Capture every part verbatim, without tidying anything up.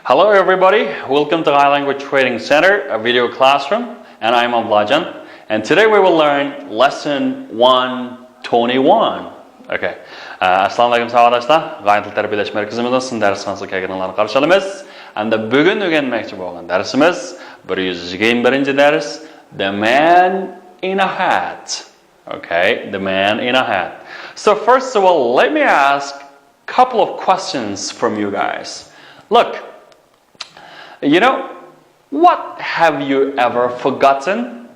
Hello everybody, welcome to Thai Language Training Center, a video classroom, and I'm Ablajan. And today we will learn lesson one twenty-one. Okay. ئە، ئەسسالامۇ ئەلەيكۇم ساۋاقداشلار. غايەت تەربىيەلەش مەركىزىمىزنىڭ سىن دەرسخانىسىغا كەلگىنىڭلارنى قارشى ئالىمىز. ئەمدى بۈگۈن ئۆگەنمەكچى بولغان دەرسىمىز بىر يۈز يىگىرمە بىرىنچى دەرس، The Man in a Hat. Okay, The Man in a Hat. So first of all, let me ask couple of questions from you guys. Look, you know, what have you ever forgotten?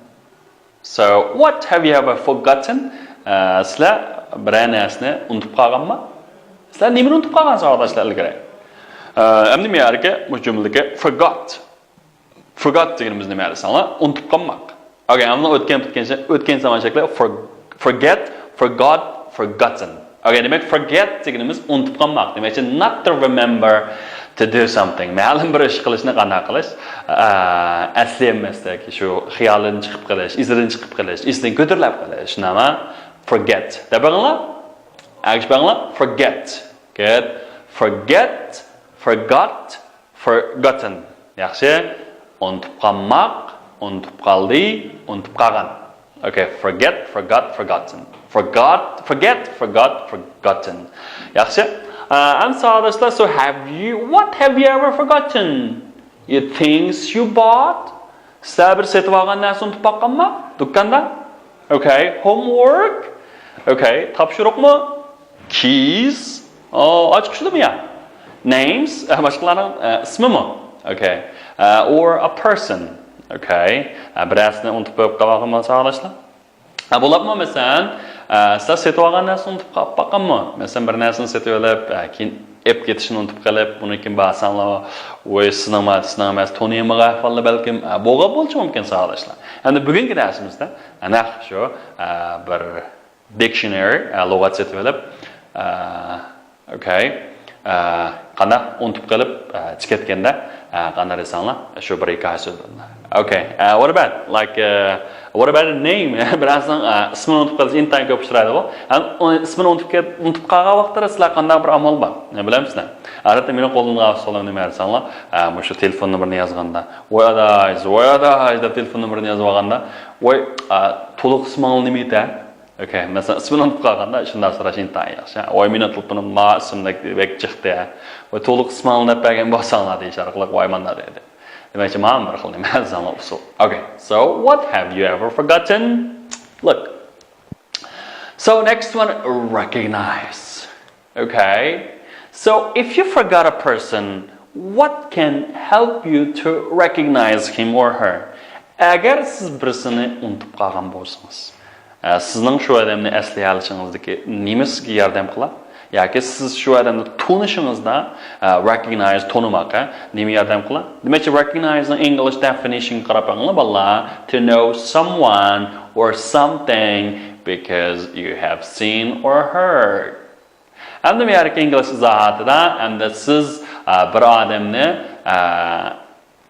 So, what have you ever forgotten? ئە، سىلەر بىرەر نەرسىنى ئۇنتۇپ قالغانمۇ؟ سىلەر نېمىنى ئۇنتۇپ قالغان ساۋاقداشلار ئىلگىرى؟ ئە، ئەمدى مەيەرگە مۇشۇ جۈملىدىكى forgot. Forgot دېگىنىمىز نېمە دېسەڭلار، ئۇنتۇپ قالماق. Okay, ئەمدى ئۆتكەن پۈتكەن شەي-، ئۆتكەن زامان شەكلى for-، forget, forgot, forgotten. Okay, دېمەك forget دېگىنىمىز ئۇنتۇپ قالماق. دېمەكچى not to remember to do something. مەلۇم بىر ئىش قىلىشنى قانداق قىلىش؟ ئە، ئەسلىيەلمەسلىك، شۇ خىيالىدىن چىقىپ قېلىش، ئىزىدىن چىقىپ قېلىش، ئېسىدىن كۆتۈرۈلۈپ قېلىش. شۇنداقمۇ؟ Forget. دەپ بېقىڭلار. ئەگىشىپ بېقىڭلار. Forget. Good. Forget, forgot, forgotten. ياخشى. ئۇنتۇپ قالماق، ئۇنتۇپ قالدى، ئۇنتۇپ قالغان. Okay, forget, forgot, forgotten. Forgot, forget, forgot, forgotten. ياخشى. ئە، ئەمدى ساۋاقداشلار، so have you, what have you ever forgotten? You things you bought? سىلەر بىر سېتىۋالغان نەرسە ئۇنتۇپ باققانما؟ دۇكاندا؟ Okay, homework? Okay, تاپشۇرۇقمۇ؟ Keys. ئاچقۇچلىمۇ يا؟ Names. ئە، باشقىلارنىڭ، ئە، ئىسمىمۇ؟ Okay. ئە، or a person. Okay. ئە، بىرەرسىنى ئۇنتۇپ قويۇپ قالغان بولسا، ئاڭلاشلا. ئە، بولۇپمۇ، مەسىلەن، ئە، سىلەر سېتىۋالغان نەرسىنى ئۇنتۇپ قاپ باققانمۇ؟ مەسىلەن، بىر نەرسىنى سېتىۋېلىپ، ئە، كېيىن ئېلىپ كېتىشنى ئۇنتۇپ قېلىپ، ئۇنىڭ كېيىن بارساڭلار، ۋوي، سېنىڭ ئەمەس، سېنىڭ ئەمەس، تونۇيالمىغان ئەھۋالدا بەلكىم، ئە، بولغان بولۇشى مۇمكىن، ساۋاقداشلار. ئەمدى بۈگۈنكى دەرسىمىزدە، ئە، نەق شۇ، ئە، بىر dictionary، ئە، لۇغەت سېتىۋېلىپ، ئە، okay، ئە، قانداق ئۇنتۇپ قېلىپ، ئە، چىقىۋەتكەندە، ئە، قانداق دېسەڭلار، شۇ بىر ھېكايە سۆزلىدىم. Okay، ئە، what about, like، ئە، what about a name؟ بىرەرسىنىڭ، ئە، ئىسمىنى ئۇنتۇپ قېلىش ئىنتايىن كۆپ ئۇچرايدىغۇ. ھەم ئۇنى ئىسمىنى ئۇنتۇپ كەت-، ئۇنتۇپ قالغان ۋاقىتلىرى سىلەر قانداق بىر ئامال بار؟ نېمە بىلەمسىلەر؟ ئادەتتە مېنىڭ قولۇمدىكى ئۇسۇلۇم نېمە دېسەڭلار، ئە، مۇشۇ تېلېفون نومۇرىنى يازغاندا، ۋاي ئاداي، ۋاي ئاداي دەپ تېلېفون نومۇرىنى يېزىۋالغاندا، ۋاي، ئە، تولۇق ئىسمىڭ نېمە ئىدى؟ Okay، مەسىلەن، ئىسمىنى ئۇنتۇپ قالغاندا شۇنداق سوراش ئىنتايىن ياخشى. ۋاي، مېنىڭ تېلېفونۇم ما ئىسىمدەك بەك جىقتى. ۋاي، تولۇق ئىسمىڭنى دەپ بەرگەن بولساڭلار دېيىش ئارقىلىق ۋاي مانا دەيدۇ. دېمەكچى، مانا بىر خىل نېمە دېسەڭلار ئۇسۇل. Okay, so what have you ever forgotten? Look. So next one, recognize. Okay. So if you forgot a person, what can help you to recognize him or her? ئەگەر سىز بىرسىنى ئۇنتۇپ قالغان بولسىڭىز، ئە، سىزنىڭ شۇ ئادەمنى ئەسلىيەلىشىڭىزدىكى نېمە سىزگە ياردەم قىلا؟ ياكى سىز شۇ ئادەمنى تونۇشىڭىزدا، ئە، recognize، تونۇماق، ئە، نېمە ياردەم قىلا؟ دېمەكچى، recognize نىڭ English definition قاراپ بېقىڭلار، بالىلار. To know someone or something because you have seen or heard. ئەمدى بۇ يەردىكى ئىنگلىز ئىزاھاتىدا، ئەمدى سىز، ئە، بىر ئادەمنى، ئە،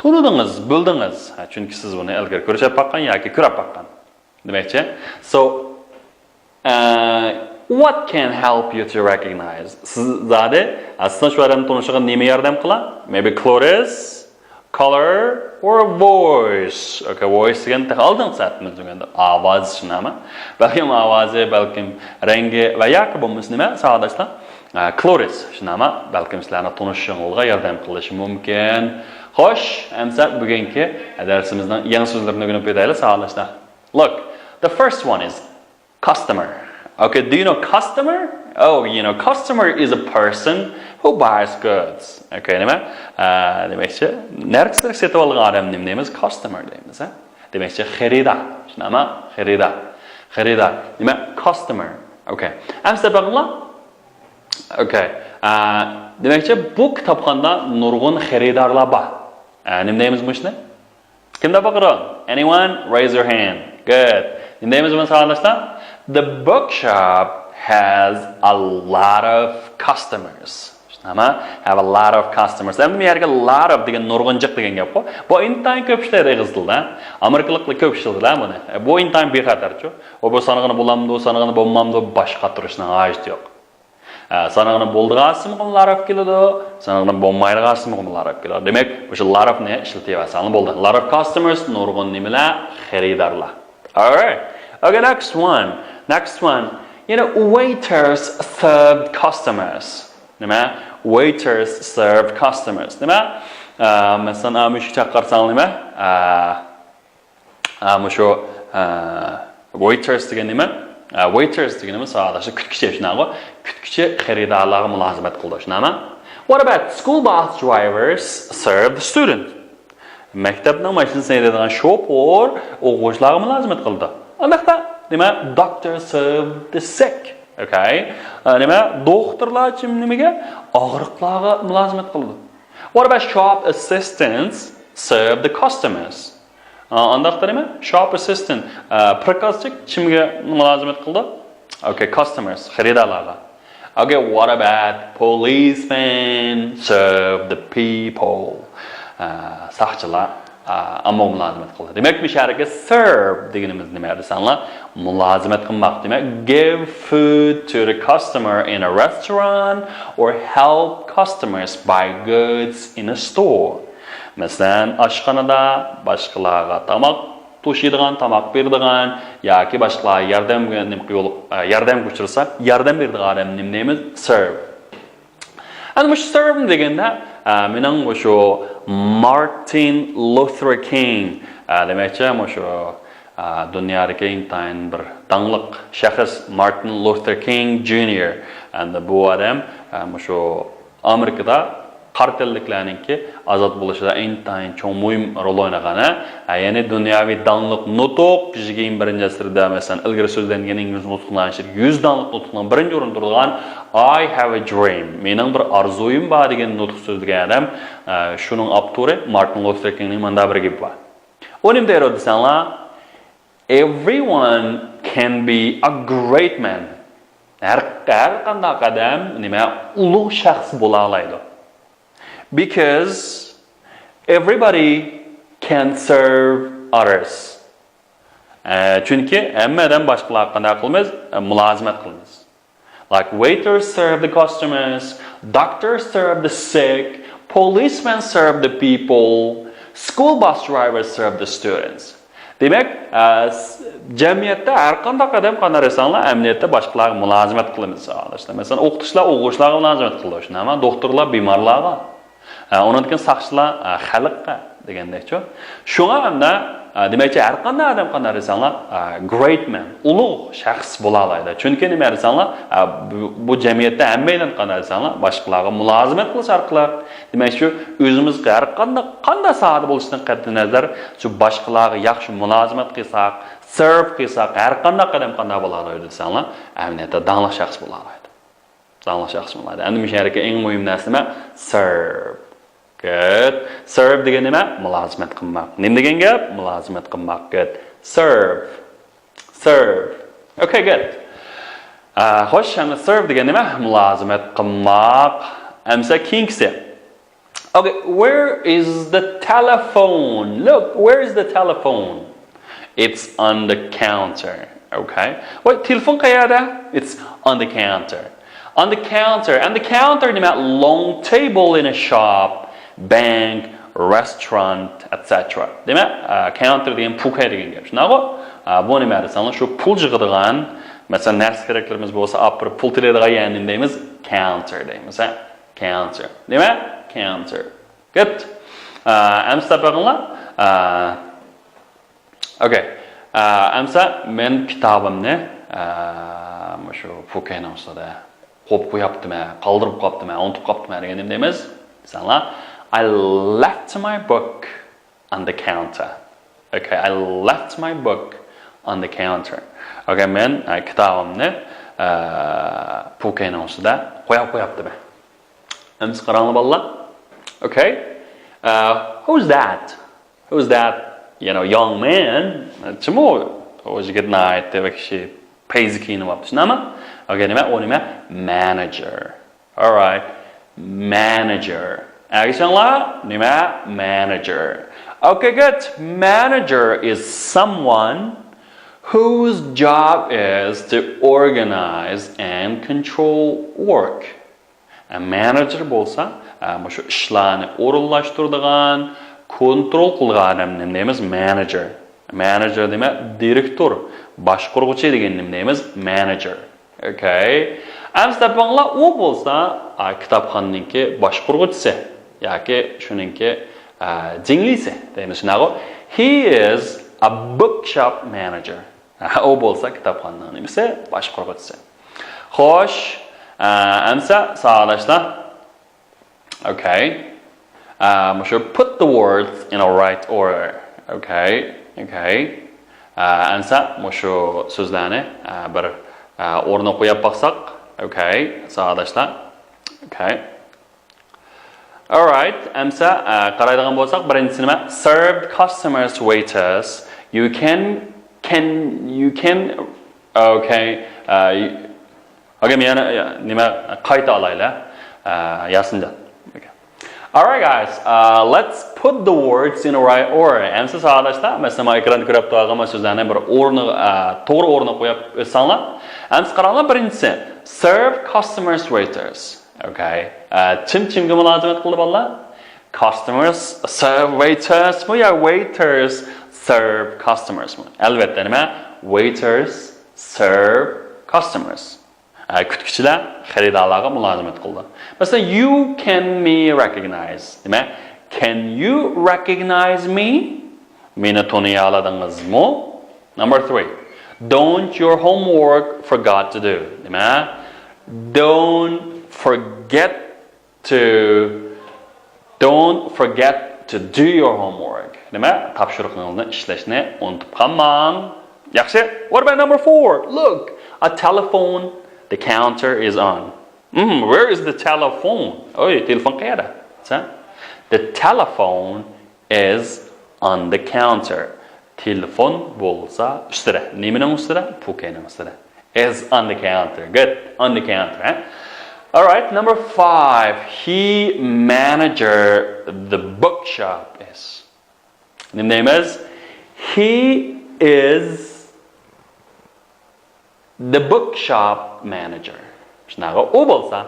تونۇدىڭىز، بىلدىڭىز. ھە، چۈنكى سىز ئۇنى ئىلگىرى كۆرۈشۈپ باققان ياكى كۆرۈپ باققان. دېمەكچى، so، ئە، what can help you to recognize؟ سىز زادى، ئە، سىزنىڭ شۇ ئادەمنى تونۇشىغا نېمە ياردەم قىلا؟ Maybe clothes, color or voice. Okay, voice دېگەن تېخى ئالدىنقى سائەتتىمىز دېگەندە ئاۋاز، شۇنداقمۇ؟ بەلكىم ئاۋازى، بەلكىم رەڭگى ۋە ياكى بولمىسا نېمە، ساۋاقداشلار؟ ئە، clothes، شۇنداقمۇ؟ بەلكىم سىلەرنى تونۇشۇشۇڭىزغا ياردەم قىلىشى مۇمكىن. خوش، ئەمسە بۈگۈنكى دەرسىمىزنىڭ يېڭى سۆزلىرىنى ئۆگىنىپ ئۆتەيلى، ساۋاقداشلار. Look, the first one is customer. Okay, do you know customer? Oh, you know, customer is a person who buys goods. Okay, نېمە؟ ئە، دېمەكچى، نەرسىلەر سېتىۋالغان ئادەمنى نېمە دەيمىز؟ Customer دەيمىز، ھە؟ دېمەكچى، خېرىدار. شۇنداقمۇ؟ خېرىدار. خېرىدار. نېمە؟ Customer. Okay. ئەمسە بېقىڭلار. Okay. ئە، دېمەكچى، بۇ كىتابخانىدا نۇرغۇن خېرىدارلار بار. ئە، نېمە دەيمىز مۇشۇنى؟ كىم دەپ باقىدۇ؟ Anyone? Raise your hand. Good. نېمە دەيمىز بۇنى، ساۋاقداشلار؟ The bookshop has a lot of customers. شۇنداقمۇ؟ Have a lot of customers. ئەمدى بۇ يەردىكى lot of دېگەن نۇرغۇن جىق دېگەن گەپقۇ. بۇ ئىنتايىن كۆپ ئىشلەيدۇ ئېغىز تىلدا. ئامېرىكىلىقلار كۆپ ئىشلىتىدۇ بۇنى. بۇ ئىنتايىن بىخەتەرچۇ. ئۇ بۇ سانىغىنى بولامدۇ، سانىغىنى بولمامدۇ، باش قاتۇرۇشنىڭ ھاجىتى يوق. ئە، سانىغىنى بولىدىغان ئىسىمغىمۇ لارف كېلىدۇ، سانىغىنى بولمايدىغان ئىسىمغىمۇ لارف كېلىدۇ. دېمەك، مۇشۇ لارفنى ئىشلىتىۋەرسەڭلار بولدى. Lot of customers، نۇرغۇن نېمىلەر، خېرىدارلار. Alright. Okay, next one. Next one. يەنە waiters served customers. نېمە؟ Waiters served customers. نېمە؟ ئە، مەسىلەن، ئا، مۇشۇ چاقىرساڭ نېمە؟ ئە، ئا، مۇشۇ، ئا، waiters دېگەن نېمە؟ ئا، waiters دېگىنىمىز ساۋاقداشلار كۈتكۈچى، شۇنداقغۇ؟ كۈتكۈچى خېرىدارلارغا مۇلازىمەت قىلىدۇ، شۇنداقمۇ؟ What about school bus drivers serve the student? مەكتەپنىڭ ماشىنىسىنى ھەيدەيدىغان شوپۇر ئوقۇغۇچىلارغا مۇلازىمەت قىلىدۇ. ئانداقتا نېمە؟ Doctor serve the sick. Okay. ئا، نېمە؟ دوختۇرلار چىم نېمىگە؟ ئاغرىقلارغا مۇلازىمەت قىلىدۇ. What about shop assistants serve the customers? ئا، ئانداقتا نېمە؟ Shop assistant، ئا، پرىكازچىك چىمگە مۇلازىمەت قىلىدۇ؟ Okay, customers، خېرىدارلارغا. Okay, what about policemen serve the people? ئا، ساقچىلار، ئا، ئاممىغا مۇلازىمەت قىلىدۇ. دېمەك، مۇشۇ يەردىكى serve دېگىنىمىز نېمە دېسەڭلار؟ مۇلازىمەت قىلماق. دېمەك، give food to the customer in a restaurant or help customers buy goods in a store. مەسىلەن، ئاشخانىدا باشقىلارغا تاماق توشۇيدىغان، تاماق بېرىدىغان ياكى باشقىلارغا ياردەمگە نېمە يول-، ئە، ياردەمگە ئۇچرىسا، ياردەم بېرىدىغان ئادەمنى نېمە دەيمىز؟ Serve. ئەنە مۇشۇ serve دېگەندە، ئە، مېنىڭ مۇشۇ مارتىن لۇتېر كىڭ، ئە، دېمەكچى، مۇشۇ، ئە، دۇنيادىكى ئىنتايىن بىر داڭلىق شەخس مارتىن لۇتېر كىڭ جۇنىيور. ئەمدى بۇ ئادەم، ئە، مۇشۇ ئامېرىكىدا قارا تەنلىكلەرنىڭكى ئازاد بولۇشىدا ئىنتايىن چوڭ مۇھىم رول ئوينىغان، ھە؟ ھە، يەنى دۇنياۋى داڭلىق نۇتۇق، يىگىرمە بىرىنچى ئەسىردە، مەسىلەن، ئىلگىرى سۆزلەنگەن ئىنگلىز نۇتۇقلارنىڭ ئىچىدە يۈز داڭلىق نۇتۇقنىڭ بىرىنچى ئورۇندا تۇرىدىغان I have a dream، مېنىڭ بىر ئارزۇيۇم بار دېگەن نۇتۇق سۆزلىگەن ئادەم، ئە، شۇنىڭ ئاپتورى مارتىن لۇتېر كىڭنىڭ مۇنداق بىر گېپى بار. ئۇ نېمە دەيدۇ دېسەڭلار، Everyone can be a great man. ھەر، ھەر قانداق ئادەم نېمە، ئۇلۇغ شەخس بولالايدۇ. Because everybody can serve others. ئە، چۈنكى ھەممە ئادەم باشقىلارغا قانداق قىلىمىز؟ ئە، مۇلازىمەت قىلىمىز. Like waiters serve the customers, doctors serve the sick, policemen serve the people, school bus drivers serve the students. دېمەك، ئە، س-، جەمئىيەتتە ھەر قانداق ئادەم قانداق دېسەڭلار، ئەمەلىيەتتە باشقىلارغا مۇلازىمەت قىلىمىز، ئادەشلەر. مەسىلەن، ئوقۇتقۇچىلار ئوقۇغۇچىلارغا مۇلازىمەت قىلىدۇ، شۇنداقمۇ؟ دوختۇرلار بىمارلارغا. ئە، ئۇنىڭدىن كېيىن ساقچىلار، ئە، خەلققە دېگەندەكچۇ. شۇڭا ئەمدى، ئە، دېمەكچى، ھەر قانداق ئادەم قانداق دېسەڭلار، ئە، great man، ئۇلۇغ شەخس بولالايدۇ. چۈنكى نېمە دېسەڭلار، ئە، بۇ، بۇ جەمئىيەتتە ھەممەيلەن قانداق دېسەڭلار، باشقىلارغا مۇلازىمەت قىلىش ئارقىلىق، دېمەكچۇ، ئۆزىمىزگە ھەر قانداق، قانداق ساھەدە بولۇشىدىن قەتئىينەزەر، شۇ باشقىلارغا ياخشى مۇلازىمەت قىلساق، serve قىلساق، ھەر قانداق ئادەم قانداق بولالايدۇ دېسەڭلار، ئەمەلىيەتتە داڭلىق شەخس بولالايدۇ. داڭلىق شەخس بولالايدۇ. ئەمدى مۇشۇ يەردىكى ئەڭ مۇھىم نەرسە نېمە؟ Serve. Good. Serve دېگەن نېمە؟ مۇلازىمەت قىلماق. نېمە دېگەن گەپ؟ مۇلازىمەت قىلماق. Good. Serve. Serve. Okay, good. ئا، خوش، ئەمدى serve دېگەن نېمە؟ مۇلازىمەت قىلماق. ئەمسە كېيىنكىسى. Okay, where is the telephone? Look, where is the telephone? It's on the counter. Okay. ۋاي، تېلېفون قەيەردە؟ It's on the counter. On the counter. And the counter نېمە؟ Long table in a shop, bank, restaurant, et cetera. دېمەك، ئا، counter دېگەن پوكەي دېگەن گەپ. شۇنداقغۇ؟ ئا، بۇ نېمە دېسەڭلار، شۇ پۇل يىغىدىغان، مەسىلەن، نەرسە كېرەكلىرىمىز بولسا، ئاپىرىپ پۇل تۆلەيدىغان يەرنى نېمە دەيمىز؟ Counter دەيمىز، ھە؟ Counter. نېمە؟ Counter. Good. ئا، ئەمسە بېقىڭلار. ئا، okay. ئا، ئەمسە مەن كىتابىمنى، ئا، مۇشۇ پوكەينىڭ ئۈستىدە قويۇپ قويۇپتىمەن، قالدۇرۇپ قاپتىمەن، ئۇنتۇپ قاپتىمەن دېگەندە نېمە دەيمىز؟ مىسالغا، I left my book on the counter. Okay, I left my book on the counter. Okay, مەن، ئا، كىتابىمنى، ئا، پوكەينىڭ ئۈستىدە قويۇپ قويۇپتىمەن. ئەمسە قاراڭلار بالىلار. Okay. ئا، who's that? Who's that? You know, young man. كىم ئۇ؟ ئۇ يىگىت ناھايىتى بىر كىشى پەيزى كىيىنىۋاپتۇ، شۇنداقمۇ؟ Okay، نېمە؟ ئۇ نېمە؟ Manager. Alright. Manager. ئەگىشىڭلار، نېمە؟ Manager. Okay, good. Manager is someone Whose job is to organize and control work. Manager بولسا، مۇشۇ ئىشلارنى ئورۇنلاشتۇرىدىغان، كونترول قىلىدىغان ئادەمنى نېمە دەيمىز؟ مانېجېر. مانېجېر دېمەك، دىرېكتور، باشقۇرغۇچى دېگەننى نېمە دەيمىز؟ مانېجېر. ئوكەي. ئەمسە دەپمەڭلار، ئۇ بولسا، ئا، كىتابخانىنىڭكى باشقۇرغۇچىسى ياكى شۇنىڭكى، ئا، جىڭلىسى دەيمىز، شۇنداقغۇ؟ He is a bookshop manager. ئۇ بولسا كىتابخانىنىڭ نېمىسى؟ باشقۇرغۇچىسى. خوش، ئا، ئەمسە ساۋاقداشلار. ئوكەي. ئا، مۇشۇ put the words in a right order. ئوكەي. ئوكەي. ئا، ئەمسە مۇشۇ سۆزلەرنى، ئا، بىر، ئا، ئورنىغا قويۇپ باقساق. ئوكەي. ساۋاقداشلار. ئوكەي. Alright. ئەمسە، ئا، قارايدىغان بولساق، بىرىنچىسى نېمە؟ Served customers, waiters. You can, can, you can. ئوكەي. ئا، ئوكەي، مەن يەنە، يا، نېمە، قايتا ئالايلى. ئا، ياسىنجان. ئوكەي. Alright, guys, uh, let's put the words in the right order. ئەمسە ساۋاقداشلار، مەسىلەن، مانا ئېكراندا كۆرۈپ تۇرغان سۆزلەرنى بىر ئورنىغا، ئا، توغرا ئورنىغا قويۇپ ئۆتسەڭلار. ئەمسە قاراڭلار، بىرىنچىسى، serve customers, waiters. ئوكەي. ئا، چىم چىمگە مۇلازىمەت قىلدى بالىلار؟ Customers serve waiters مۇ يا waiters serve customers مۇ؟ ئەلۋەتتە نېمە؟ Waiters serve customers. ئە، كۈتكۈچىلەر خېرىدارلارغا مۇلازىمەت قىلىدۇ. مەسىلەن، you can me recognize. دېمەك، can you recognize me؟ مېنى تونۇيالىدىڭىزمۇ؟ Number three. Don't your homework forgot to do. دېمەك، don't forget to, don't forget to do your homework. نېمە؟ تاپشۇرۇقىڭىزنى ئىشلەشنى ئۇنتۇپ قالماڭ. ياخشى. What about number four? Look, a telephone, the counter is on. Hmm, where is the telephone? ئوي، تېلېفون قەيەردە؟ سەن؟ The telephone is on the counter. تېلېفون بولسا ئۈستىدە. نېمىنىڭ ئۈستىدە؟ پوكەينىڭ ئۈستىدە. Is on the counter. Good. On the counter, ھە؟ Alright, number five. He manager the bookshop is. نېمە دەيمىز؟ He is the bookshop manager. شۇنداقغۇ؟ ئۇ بولسا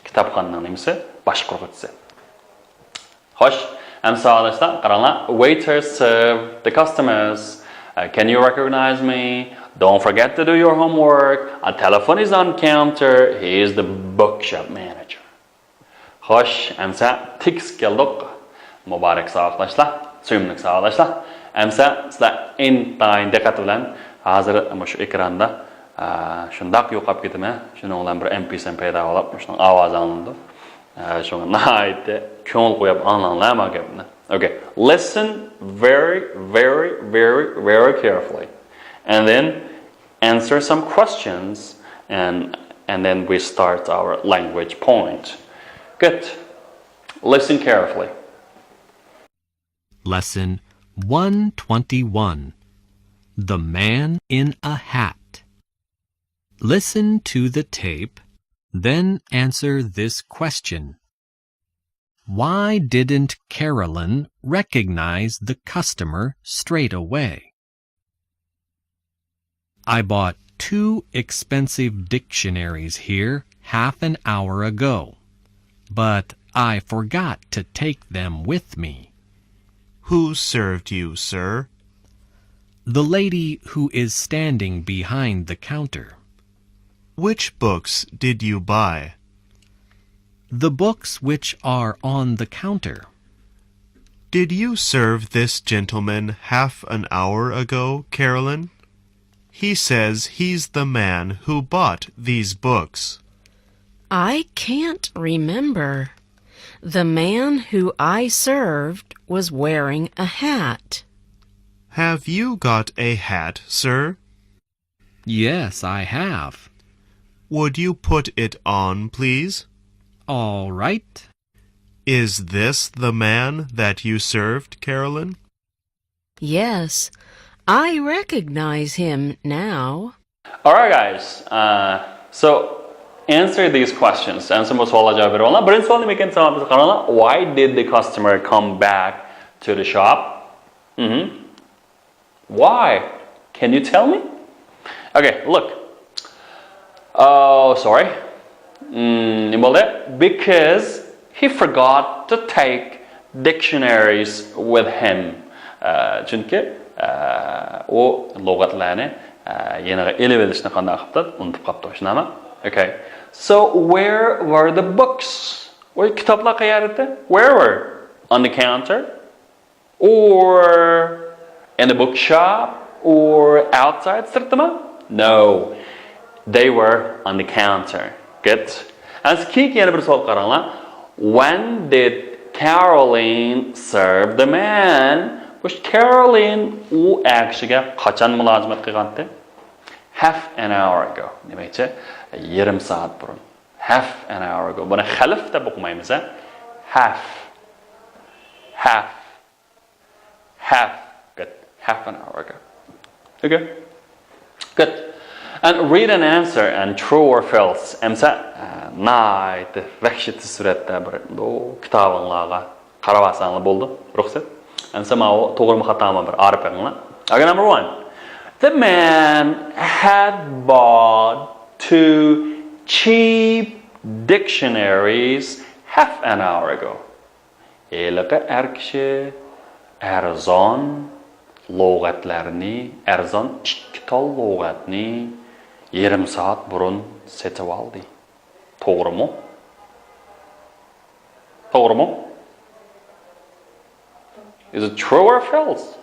كىتابخانىنىڭ نېمىسى؟ باشقۇرغۇچىسى. خوش، ئەمسە ساۋاقداشلار، قاراڭلار. Waiters serve the customers. Uh, can you recognize me? Don't forget to do your homework. A telephone is on counter. He is the bookshop manager. خوش، ئەمسە تېكىستكە كەلدۇق. مۇبارەك ساۋاقداشلار، سۆيۈملۈك ساۋاقداشلار. ئەمسە سىلەر ئىنتايىن دىققەت بىلەن، ھازىر مۇشۇ ئېكراندا، ئا، شۇنداق يوقاپ كېتىمەن. شۇنىڭ بىلەن بىر ئېم پى سەن پەيدا بولۇپ، مۇشۇنىڭ ئاۋازى ئاڭلىنىدۇ. ئە، شۇڭا ناھايىتى كۆڭۈل قويۇپ ئاڭلاڭلار ما گەپنى. Okay, listen very, very, very, very carefully. And then answer some questions and, and then we start our language point. Good. Listen carefully. Lesson one twenty-one. The Man in a Hat. Listen to the tape, then answer this question. Why didn't Carolyn recognize the customer straight away? I bought two expensive dictionaries here half an hour ago, but I forgot to take them with me. Who served you, sir? The lady who is standing behind the counter. Which books did you buy? The books which are on the counter. Did you serve this gentleman half an hour ago, Carolyn? He says he's the man who bought these books. I can't remember. The man who I served was wearing a hat. Have you got a hat, sir? Yes, I have. Would you put it on, please? All right. Is this the man that you served, Carolyn? Yes, I recognize him now. Alright, guys. Uh, so, answer these questions. ئەمسە بۇ سوئاللارغا جاۋاب بېرىۋالىڭلار. بىرىنچى سوئال نېمە ئىكەن؟ ساۋاقداشلار، قاراڭلار. Why did the customer come back to the shop? Mm-hmm. Why? Can you tell me? Okay, look. Oh, sorry. Hmm, nima bo'ldi? Because he forgot to take dictionaries with him. Uh, chunki uh, u lug'atlarni uh, yeniga elib olishni qanday qilibdi? Unutib qolibdi, shundaymi? Okay. So where were the books? Kitoblar qayerda? Where were? On the counter? Or in the bookshop? Or outside? Sirtdami? No. They were on the counter. Good. Endi keyingi yana bir savol qaranglar. When did Caroline serve the man? Bu Caroline u kishiga qachon mulozimat qilgandi? Half an hour ago. Demakchi, yarim soat burun. Half an hour ago. Buni half deb o'qimaymiz, a? Half. Half. Half. Good. Half an hour ago. Okay. Good. And read an answer and true or false. Endi sen, e, nihoyatda vahshiy suratda bir bu kitobinglarga qarab olsanglar bo'ldi. Ruxsat. Endi sen mana to'g'rimi xatomi bir arif beringlar. Okay, number one. The man had bought two cheap dictionaries half an hour ago. ھېلىقى ئەر كىشى ئەرزان لۇغەتلەرنى، ئەرزان ئىككى تال لۇغەتنى يېرىم سائەت بۇرۇن سېتىۋالدى. توغرىمۇ؟ توغرىمۇ؟ Is it true or false?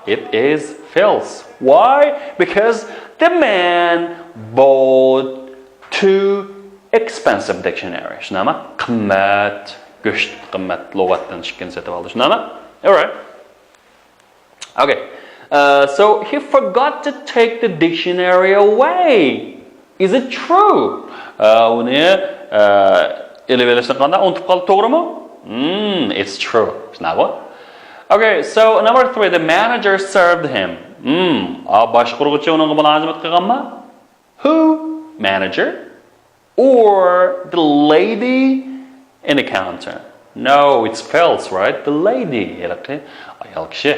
It is false. Why? Because the man bought two expensive dictionaries. شۇنداقمۇ؟ قىممەت، گۆش قىممەت لۇغەتتىن ئىككىنى سېتىپ ئالدى. شۇنداقمۇ؟ Alright. Okay. Uh, so he forgot to take the dictionary away. Is it true? ئۇنى ئېلىۋېلىشنى قانداق ئۇنتۇپ قالدى، توغرىمۇ؟ Hmm, it's true. شۇنداقمۇ؟ Okay, so number three, the manager served him. Hmm, باشقۇرغۇچى ئۇنىڭغا مۇلازىمەت قىلغانمۇ؟ Who? Manager? Or the lady in the counter? No, it's false, right? The lady. ھېلىقى ئايال كىشى.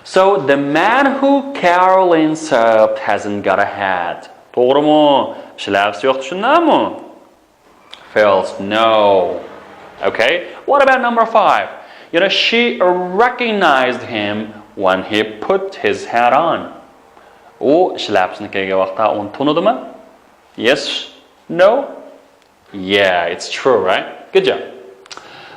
So the man who Caroline served hasn't got a hat. توغرىمۇ؟ شىلەپىسى يوق، شۇنداقمۇ؟ False, no. Okay, what about number five? You know, she recognized him when he put his hat on. ئۇ شىلەپىسىنى كىيگەن ۋاقىتتا ئۇنى تونۇدىمۇ؟ Yes, no? Yeah, it's true, right? Good job.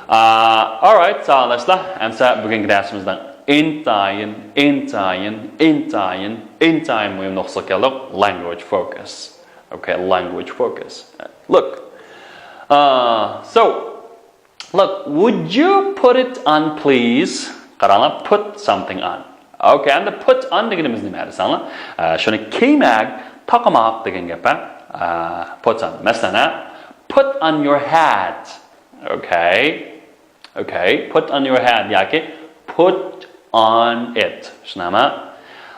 Uh, alright, ساۋاقداشلار. ئەمسە بۈگۈنكى دەرسىمىزنىڭ ئىنتايىن، ئىنتايىن، ئىنتايىن، ئىنتايىن مۇھىم نۇقتىسىغا كەلدۇق. Language focus. Okay, language focus. Look. Uh, so, look, would you put it on, please? قاراڭلار، put something on. Okay, ئەمدى put on دېگىنىمىز نېمە دېسەڭلار؟ ئە، شۇنى كىيمەك، تاقىماق دېگەن گەپ، ھە؟ ئە، put on. مەسىلەن، ھە؟ Put on your hat. Okay. Okay, put on your hat ياكى put on it. شۇنداقمۇ؟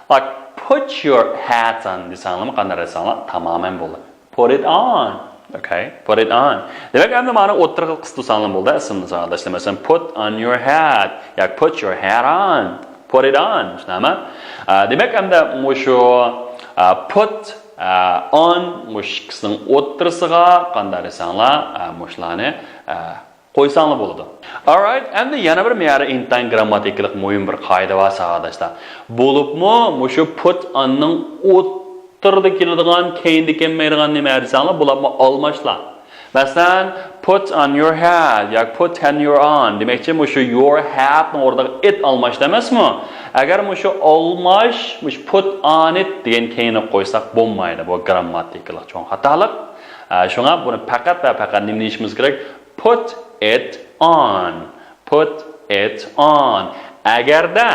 Like, put your hat on دېسەڭلارمۇ، قانداق دېسەڭلار، تامامەن بولدى. Put it on. Okay, put it on. دېمەك، ئەمدى مانا ئوتتۇرىغا قىستۇرساڭلار بولدى، ئىسىمنى ساڭا دەشلىمەسەن. Put on your hat ياكى put your hat on. Put it on. شۇنداقمۇ؟ ئە، دېمەك، ئەمدى مۇشۇ، ئە، put، ئە، on مۇشۇ ئىككىسىنىڭ ئوتتۇرىسىغا قانداق دېسەڭلار، ئە، مۇشۇلارنى، ئە، قويساڭلار بولىدۇ. Alright، ئەمدى يەنە بىر مەيەردە ئىنتايىن گرامماتىكىلىق مۇھىم بىر قائىدە بار، ساۋاقداشلار. بولۇپمۇ مۇشۇ put on نىڭ ئوتتۇرىدا كېلىدىغان، كەينىدە كەلمەيدىغان نېمە دېسەڭلار، بۇلارمۇ ئالماشلار. مەسىلەن، put on your hat ياكى put on your on دېمەكچى، مۇشۇ your hat نىڭ ئورنىغا it ئالماشتى ئەمەسمۇ؟ ئەگەر مۇشۇ ئالماش، مۇشۇ put on it دېگەن كەينىگە قويساق بولمايدۇ. بۇ گرامماتىكىلىق چوڭ خاتالىق. ئە، شۇڭا بۇنى پەقەت ۋە پەقەت نېمە دېيىشىمىز كېرەك؟ Put it on. Put it on. ئەگەردە،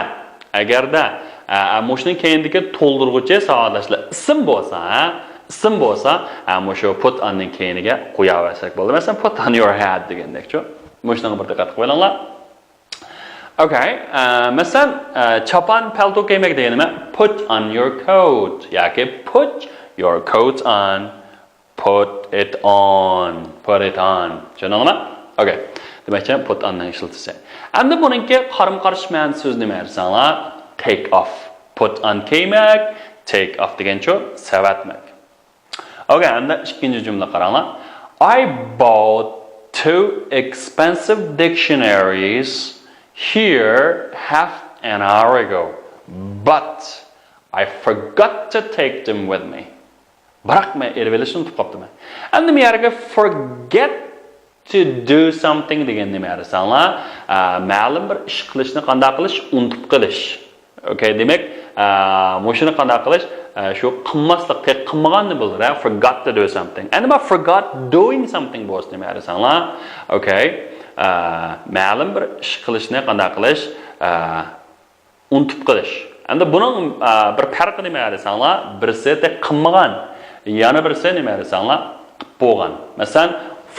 ئەگەردە، ئە، ئە، مۇشۇنىڭ كەينىدىكى تولدۇرغۇچى ساۋاقداشلار ئىسىم بولسا، ھە؟ ئىسىم بولسا، ھە، مۇشۇ put on نىڭ كەينىگە قوياۋەرسەك بولدى. مەسىلەن، put on your hat دېگەندەكچۇ. مۇشۇنىڭغا بىر دىققەت قىلىپ قويۇڭلار. Okay، ئە، مەسىلەن، ئە، چاپان، پەلتو كىيمەك دېگەن نېمە؟ Put on your coat ياكى put your coat on. Put it on. Put it on. چۈشەندىڭلارمۇ؟ Okay. دېمەكچى، put on نىڭ ئىشلىتىلىشى. ئەمدى بۇنىڭكى قارىمۇ قارشى مەنىسى سۆز نېمە دېسەڭلار؟ Take off. Put on كىيمەك، Take off دېگەنچۇ؟ سەۋەتمەك. ئوكەي، ئەمدى ئىككىنچى جۈملە قاراڭلار. I bought two expensive dictionaries here half an hour ago, but I forgot to take them with me. بىراق مەن ئېلىۋېلىشنى ئۇنتۇپ قاپتىمەن. ئەمدى بۇ يەرگە forget to do something دېگەن نېمە دېسەڭلار، ئە، مەلۇم بىر ئىش قىلىشنى قانداق قىلىش؟ ئۇنتۇپ قېلىش. ئوكەي، دېمەك، ئە، مۇشۇنى قانداق قىلىش؟ ئە، شۇ قىلماسلىق، قىلمىغاننى بىلدۈرە، forgot to do something. ئەمدى مانا forgot doing something بولسا نېمە دېسەڭلار، ئوكەي، ئە، مەلۇم بىر ئىش قىلىشنى قانداق قىلىش؟ ئە، ئۇنتۇپ قېلىش. ئەمدى بۇنىڭ، ئە، بىر پەرقى نېمە دېسەڭلار، بىرسى تېخى قىلمىغان، يەنە بىرسى نېمە دېسەڭلار، قىلىپ بولغان. مەسىلەن،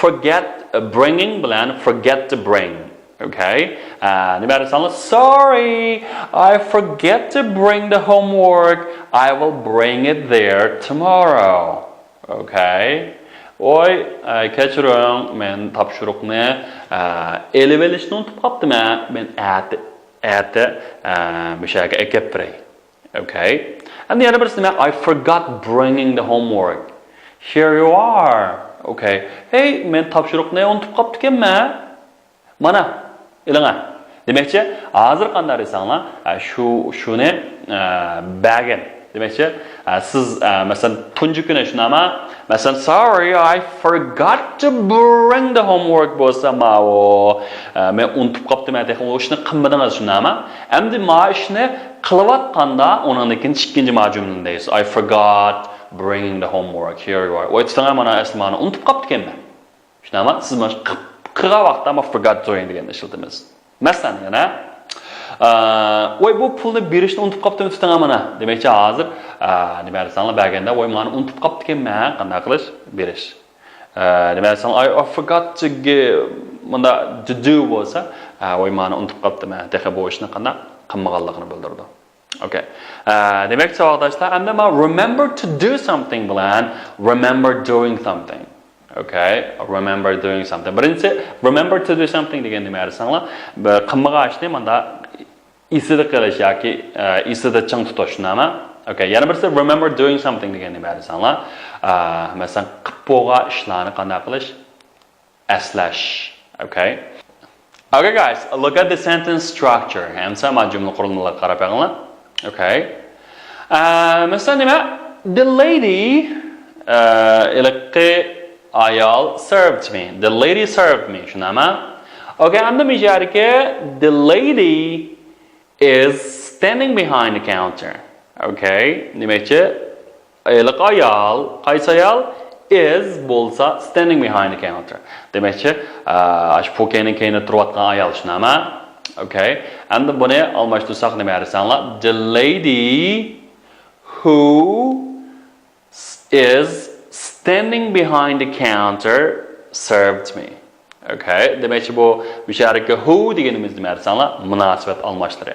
forget bringing بىلەن forget to bring. ئوكەي. ئە، نېمە دېسەڭلار، sorry, I forget to bring the homework. I will bring it there tomorrow. ئوكەي. ۋوي، ئە، كەچۈرۈڭ، مەن تاپشۇرۇقنى، ئە، ئېلىۋېلىشنى ئۇنتۇپ قاپتىمەن. مەن ئەتە، ئەتە، ئە، مۇشۇ يەرگە ئەكەپ بېرەي. ئوكەي. ئەمدى يەنە بىرسى نېمە؟ I forgot bringing the homework. Here you are. ئوكەي. ھەي، مەن تاپشۇرۇقنى ئۇنتۇپ قاپتىكەنمەن. مانا، ئېلىڭە. دېمەكچى، ھازىر قانداق دېسەڭلار، ئە، شۇ، شۇنى، ئە، بەرگىن. دېمەكچى، ئە، سىز، ئە، مەسىلەن، تۇنجى كۈنى شۇنداقمۇ؟ مەسىلەن، sorry, I forgot to bring the homework بولسا، ماۋۇ، ئە، مەن ئۇنتۇپ قاپتىمەن، تېخى ئۇ ئىشنى قىلمىدىڭىز، شۇنداقمۇ؟ ئەمدى ما ئىشنى قىلىۋاتقاندا، ئۇنىڭدىن كېيىن ئىككىنچى ما جۈملىنى دەيسىز. I forgot bringing the homework. Here you are. ۋاي، تۇتۇڭە، مانا ئەسلى مانا ئۇنتۇپ قاپتىكەنمەن. شۇنداقمۇ؟ سىز مانا قىلغان ۋاقىتتا ما forgot doing دېگەننى ئىشلىتىمىز. مەسىلەن، يەنە، ئە، ۋاي، بۇ پۇلنى بېرىشنى ئۇنتۇپ قاپتىمەن، تۇتۇڭە مانا. دېمەكچى، ھازىر، ئە، نېمە دېسەڭلار، بەرگەندە، ۋاي، مانا ئۇنتۇپ قاپتىكەنمەن، قانداق قىلىش؟ بېرىش. ئە، نېمە دېسەڭلار، I, I forgot to give، مۇندا to do بولسا، ئە، ۋاي، مانا ئۇنتۇپ قاپتىمەن، تېخى بۇ ئىشنى قانداق قىلمىغانلىقىنى بىلدۈرىدۇ. ئوكەي. ئە، دېمەك، ساۋاقداشلار، ئەمدى ما remember to do something بىلەن remember doing something. ئوكەي، remember doing something. بىرىنچىسى، remember to do something دېگەن نېمە دېسەڭلار، بىر قىلمىغان ئىشنى ماندا ئېسىدە قىلىش ياكى، ئە، ئېسىدە چىڭ تۇتۇش، شۇنداقمۇ؟ ئوكەي، يەنە بىرسى، remember doing something دېگەن نېمە دېسەڭلار، ئە، مەسىلەن، قىلىپ بولغان ئىشلارنى قانداق قىلىش؟ ئەسلەش. ئوكەي. Okay, guys, look at the sentence structure. ئەمسە ما جۈملە قۇرۇلمىلىرىغا قاراپ بېقىڭلار. ئوكەي. ئە، مەسىلەن، نېمە؟ The lady، ئە، ھېلىقى ئايال served me. The lady served me. شۇنداقمۇ؟ ئوكەي، ئەمدى مۇشۇ يەردىكى the lady is standing behind the counter. ئوكەي، دېمەكچى، ھېلىقى ئايال، قايسى ئايال؟ Is بولسا standing behind the counter. دېمەكچى، ئە، ئاشۇ پوكەينىڭ كەينىدە تۇرۇۋاتقان ئايال، شۇنداقمۇ؟ ئوكەي. ئەمدى بۇنى ئالماشتۇرساق نېمە دېسەڭلار؟ The lady who is standing behind the counter served me. ئوكەي، دېمەكچى، بۇ مۇشۇ يەردىكى who دېگىنىمىز نېمە دېسەڭلار، مۇناسىۋەت ئالماشلىرى.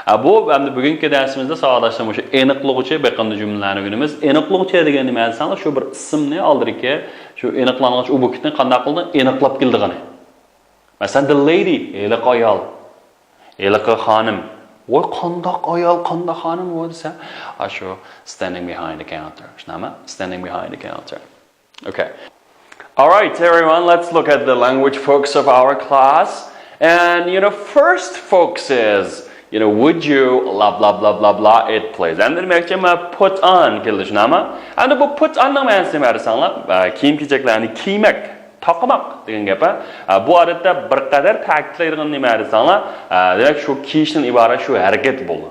ئە، بۇ ئەمدى بۈگۈنكى دەرسىمىزدە ساۋاقداشلار مۇشۇ ئېنىقلىغۇچى بېقىمدا جۈملىلەرنى ئۆگىنىمىز. ئېنىقلىغۇچى دېگەن نېمە دېسەڭلار، شۇ بىر ئىسىمنى ئالدىدىكى شۇ ئېنىقلانغۇچ ئوبيېكتنى قانداق قىلدى، ئېنىقلاپ كېلىدىغىنى. مەسىلەن، the lady، ھېلىقى ئايال. ھېلىقى خانىم. ۋاي، قانداق ئايال، قانداق خانىم ۋاي دېسە، ئاشۇ standing behind the counter. شۇنداقمۇ؟ Standing behind the counter. Okay. All right, everyone, let's look at the language focus of our class. And, you know, first focus is, you know, would you blah, blah, blah, blah, blah, it, please. ئەمدى دېمەكچى، ما put on كېلىدۇ، شۇنداقمۇ؟ ئەمدى بۇ put on نىڭ مەنىسى نېمە دېسەڭلار، ئە، كىيىم-كېچەكلەرنى كىيمەك. تاقىماق دېگەن گەپ، ھە. ئە، بۇ ئادەتتە بىر قەدەر تەكىتلەيدىغان نېمە دېسەڭلار، ئە، دېمەك، شۇ كىيىشتىن ئىبارەت شۇ ھەرىكەت بولىدۇ.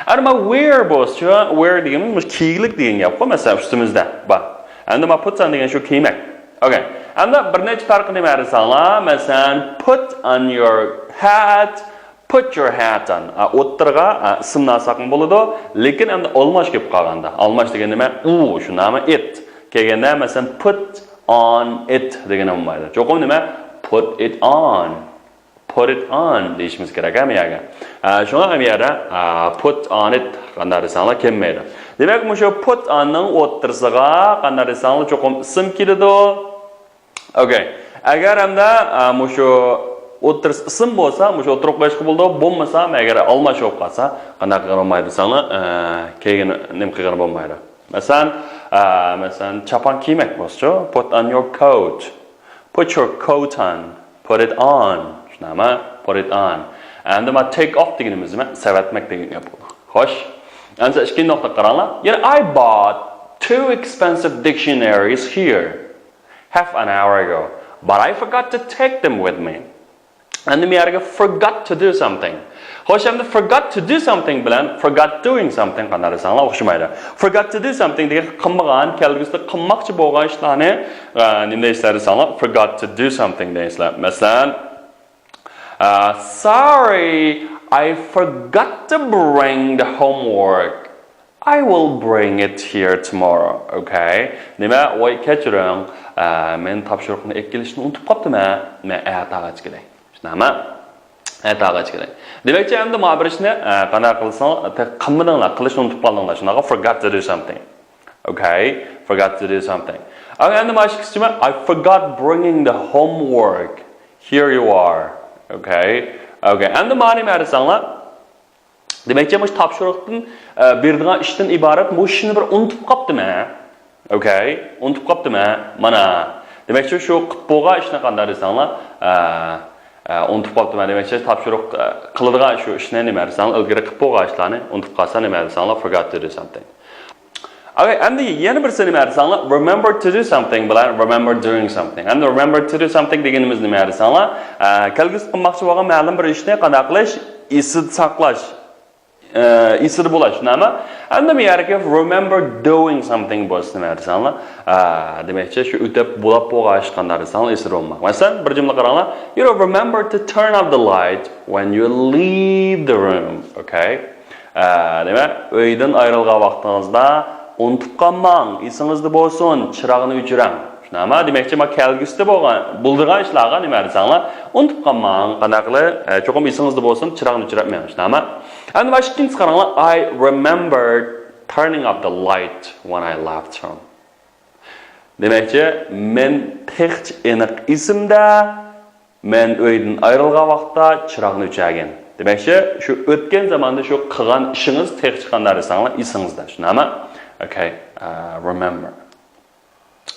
ئەمما wear بولسىچۇ، wear دېگىنىمىز مۇشۇ كىيگۈلۈك دېگەن گەپقۇ، مەسىلەن، ئۈستىمىزدە بار. ئەمدى ما put on دېگەن شۇ كىيمەك. ئوكەي. ئەمدى بىر نەچچە پەرقى نېمە دېسەڭلار، مەسىلەن، put on your hat، put your hat on. ئا، ئوتتۇرىغا، ئا، ئىسىمنى ئالساقمۇ بولىدۇ، لېكىن ئەمدى ئالماش كېلىپ قالغاندا. ئالماش دېگەن نېمە؟ ئۇ، شۇنداقمۇ؟ It. كەلگەندە، مەسىلەن، put on it دېگىنى بولمايدۇ. چوقۇم نېمە؟ Put it on. Put it on دېيىشىمىز كېرەك ھەم يەرگە. ئا، شۇڭا ھەم يەردە، ئا، put on it قانداق دېسەڭلار كەلمەيدۇ. دېمەك، مۇشۇ put on نىڭ ئوتتۇرىسىغا قانداق دېسەڭلار چوقۇم ئىسىم كېلىدۇ. ئوكەي. ئەگەر ئەمدى، ئا، مۇشۇ ئوتتۇرىسى ئىسىم بولسا، مۇشۇ ئوتتۇرىغا قويۇشقا بولىدۇ. بولمىسا، ئەگەر ئالماش بولۇپ قالسا، قانداق قىلغىلى بولمايدۇ دېسەڭلار، ئە، كېيىن نېمە قىلغىلى بولمايدۇ. مەسىلەن، ئە، مەسىلەن، چاپان كىيمەك بولسىچۇ، put on your coat. Put your coat on. Put it on. شۇنداقمۇ؟ Put it on. ئەمدى مانا take off دېگىنىمىز نېمە؟ سېۋەتمەك دېگەن گەپ بولىدۇ. خوش. ئەمدى ئىككىنچى نۇقتىغا قاراڭلار. يەنە I bought two expensive dictionaries here half an hour ago, but I forgot to take them with me. ئەمدى بۇ يەرگە forgot to do something. خوش، ئەمدى forgot to do something بىلەن forgot doing something قانداق دېسەڭلار ئوخشىمايدۇ. Forgot to do something دېگەن قىلمىغان، كەلگۈسىدە قىلماقچى بولغان ئىشلارنى، ئە، نېمە دەيسىلەر دېسەڭلار، forgot to do something دەيسىلەر. مەسىلەن، ئە، Sorry, I forgot to bring the homework. I will bring it here tomorrow, okay? نېمە؟ ۋاي، كەچۈرۈڭ. ئە، مەن تاپشۇرۇقنى ئېلىپ كېلىشنى ئۇنتۇپ قاپتىمەن. مەن ئەتە ئاچ كېلەي. شۇنداقمۇ؟ ئەتە ئاچ كېلەي. دېمەكچى، ئەمدى مانا بىر ئىشنى، ئە، قانداق قىلساڭ، تېخى قىلمىدىڭلار، قىلىشنى ئۇنتۇپ قالدىڭلار. شۇنداققۇ؟ Forgot to do something. Okay? Forgot to do something. ئەمدى مانا ئىككىنچىسى، I forgot bringing the homework. Here you are. Okay? Okay. ئەمدى مانا نېمە دېسەڭلار؟ دېمەكچى، مۇشۇ تاپشۇرۇقتىن، ئە، بېرىدىغان ئىشتىن ئىبارەت مۇشۇ ئىشنى بىر ئۇنتۇپ قاپتىمەن. ئوكەي، ئۇنتۇپ قاپتىمەن. مانا. دېمەكچى، شۇ قىلىپ بولغان ئىشنى قانداق دېسەڭلار، ئە، ئە، ئۇنتۇپ قاپتىمەن. دېمەكچى، تاپشۇرۇق، ئە، قىلىدىغان شۇ ئىشنى نېمە دېسەڭلار، ئىلگىرى قىلىپ بولغان ئىشلارنى ئۇنتۇپ قالسا نېمە دېسەڭلار، forgot to do something. ئەمدى يەنە بىرسى نېمە دېسەڭلار، remember to do something بىلەن remember doing something. ئەمدى remember to do something دېگىنىمىز نېمە دېسەڭلار، ئە، كەلگۈسىدە قىلماقچى بولغان مەلۇم بىر ئىشنى قانداق قىلىش، ئېسىدە ساقلاش، ئە، ئېسىدە بولاش، شۇنداقمۇ؟ ئەمدى بۇ يەردىكى remember doing something بولسا نېمە دېسەڭلار، ئە، دېمەكچى، شۇ ئۆتەپ بولاپ بولغان ئىش قانداق دېسەڭلار، ئېسىدە بولماق. مەسىلەن، بىر جۈملە قاراڭلار، you know, remember to turn off the light when you leave the room. Okay? ئە، نېمە؟ ئۆيدىن ئايرىلغان ۋاقتىڭىزدا ئۇنتۇپ قالماڭ، ئېسىڭىزدە بولسۇن، چىراغنى ئۆچۈرۈڭ. شۇنداقمۇ؟ دېمەكچى، مانا كەلگۈسىدە بولغان، بولىدىغان ئىشلارغا نېمە دېسەڭلار، ئۇنتۇپ قالماڭ. قانداق قىلىپ؟ ئە، چوقۇم ئېسىڭىزدە بولسۇن، چىراغنى ئۆچۈرۈپ مېڭىڭ. شۇنداقمۇ؟ ئەمدى مانا ئىككىنچىسى قاراڭلار. I remember turning off the light when I left home. دېمەكچى، مەن تېخىچە ئېنىق ئېسىمدە، مەن ئۆيدىن ئايرىلغان ۋاقىتتا چىراغنى ئۆچۈرگەن. دېمەكچى، شۇ ئۆتكەن زاماندا شۇ قىلغان ئىشىڭىز تېخىچە قانداق دېسەڭلار ئېسىڭىزدە. شۇنداقمۇ؟ Okay, uh, remember.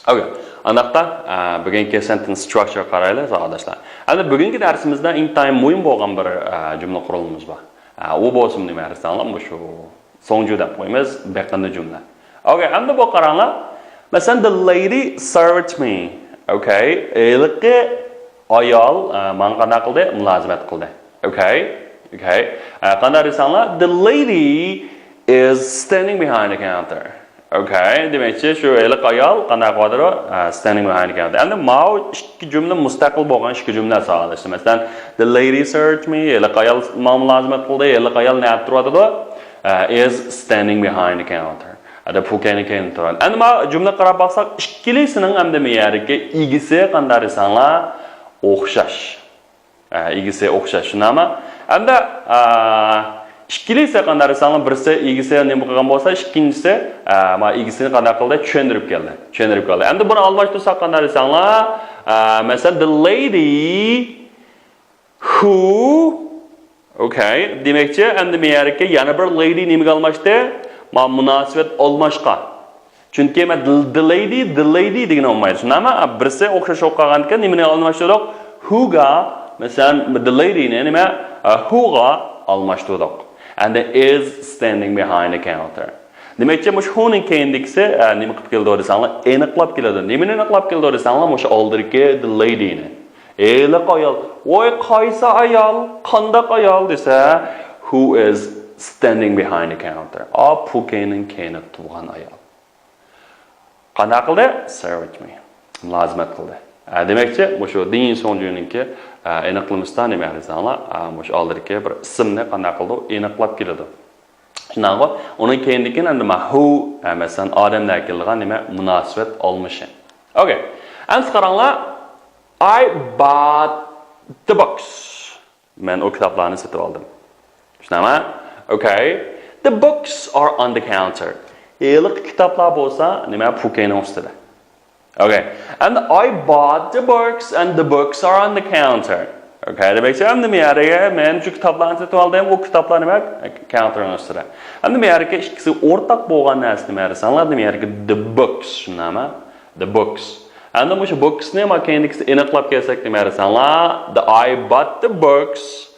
Okay. ئانداقتا، ئە، بۈگۈنكى sentence structure قارايلى، ساۋاقداشلار. ئەمدى بۈگۈنكى دەرسىمىزدە ئىنتايىن مۇھىم بولغان بىر، ئە، جۈملە قۇرۇلمىمىز بار. ئە، ئۇ بولسىمۇ نېمە دېسەڭلار، مۇشۇ سوڭجۈ دەپ قويىمىز، بېقىندى جۈملە. Okay، ئەمدى بۇ قاراڭلار. مەسىلەن، the lady served me. Okay، ھېلىقى ئايال، ئە، ماڭا قانداق قىلدى؟ مۇلازىمەت قىلدى. Okay، okay. ئە، قانداق دېسەڭلار، the lady is standing behind the counter. Okay، دېمەكچى، شۇ ھېلىقى ئايال قانداق قىلىۋاتىدۇ؟ ئە، standing behind the counter. ئەمدى ماۋۇ ئىككى جۈملە مۇستەقىل بولغان ئىككى جۈملە ساۋاقداشلار. مەسىلەن، the lady served me، ھېلىقى ئايال ماڭا مۇلازىمەت قىلدى، ھېلىقى ئايال نەدە تۇرۇۋاتىدۇ؟ ئە، is standing behind the counter. ئەدە پوكەينىڭ كەينىدە تۇرىدۇ. ئەمدى ماۋۇ جۈملە قاراپ باقساق، ئىككىلىسىنىڭ ئەمدى مەيەردىكى ئىگىسى قانداق دېسەڭلار، ئوخشاش. ئە، ئىگىسى ئوخشاش، شۇنداقمۇ؟ ئەمدى، ئە، ئىككىلىسى قانداق دېسەڭلار، بىرسى ئىگىسى نېمە قىلغان بولسا، ئىككىنچىسى، ئە، ما ئىگىسىنى قانداق قىلدى؟ چۈشەندۈرۈپ كەلدى. چۈشەندۈرۈپ كەلدى. ئەمدى بۇنى ئالماشتۇرساق قانداق دېسەڭلار، ئە، مەسىلەن، the lady who، okay، دېمەكچى، ئەمدى مەيەردىكى يەنە بىر lady نېمىگە ئالماشتى؟ ما مۇناسىۋەت ئالماشقان. چۈنكى مەن the, the lady، the lady دېگىنى بولمايدۇ. شۇنداقمۇ؟ بىرسى ئوخشاش بولۇپ قالغاندىكىن نېمىنى ئالماشتۇردۇق؟ Who غا، مەسىلەن، the lady نى نېمە؟ ئە، who غا ئالماشتۇردۇق. And is standing behind the counter. دېمەكچى، مۇشۇ who نىڭ كەينىدىكىسى، ئە، نېمە قىلىپ كېلىدۇ دېسەڭلار، ئېنىقلاپ كېلىدۇ. نېمىنى ئېنىقلاپ كېلىدۇ دېسەڭلار، مۇشۇ ئالدىدىكى the lady نى. ھېلىقى ئايال. ۋاي، قايسى ئايال؟ قانداق ئايال دېسە، who is standing behind the counter. ئا، پوكەينىڭ كەينىدە تۇرغان ئايال. قانداق قىلدى؟ Served me. مۇلازىمەت قىلدى. ئە، دېمەكچى، مۇشۇ دىن سوڭجۈنىڭكى، ئە، ئېنىقلىمىسىدا نېمە دېسەڭلار، ئە، مۇشۇ ئالدىدىكى بىر ئىسىمنى قانداق قىلىدۇ؟ ئېنىقلاپ كېلىدۇ. شۇنداققۇ؟ ئۇنىڭ كەينىدىكى ئەمدى ما who، ئە، مەسىلەن، ئادەملەر كېلىدىغان نېمە؟ مۇناسىۋەت ئالمىشى. Okay. ئەمدى قاراڭلار. I bought the books. مەن ئۇ كىتابلارنى سېتىپ ئالدىم. شۇنداقمۇ؟ Okay. The books are on the counter. ھېلىقى كىتابلار بولسا، نېمە، پوكەينىڭ ئۈستىدە. Okay. And I bought the books and the books are on the counter. Okay, دېمەكچى، ئەمدى مەيەرگە مەن شۇ كىتابلارنى سېتىۋالدىم، ئۇ كىتابلار نېمە؟ Counter نىڭ ئۈستىدە. ئەمدى مەيەرگە ئىككىسى ئورتاق بولغان نەرسە نېمە دېسەڭلار، مەيەرگە the books، شۇنداقمۇ؟ The books. ئەمدى مۇشۇ books نى ما كەينىدىكىسى ئېنىقلاپ كەلسەك نېمە دېسەڭلار، the I bought the books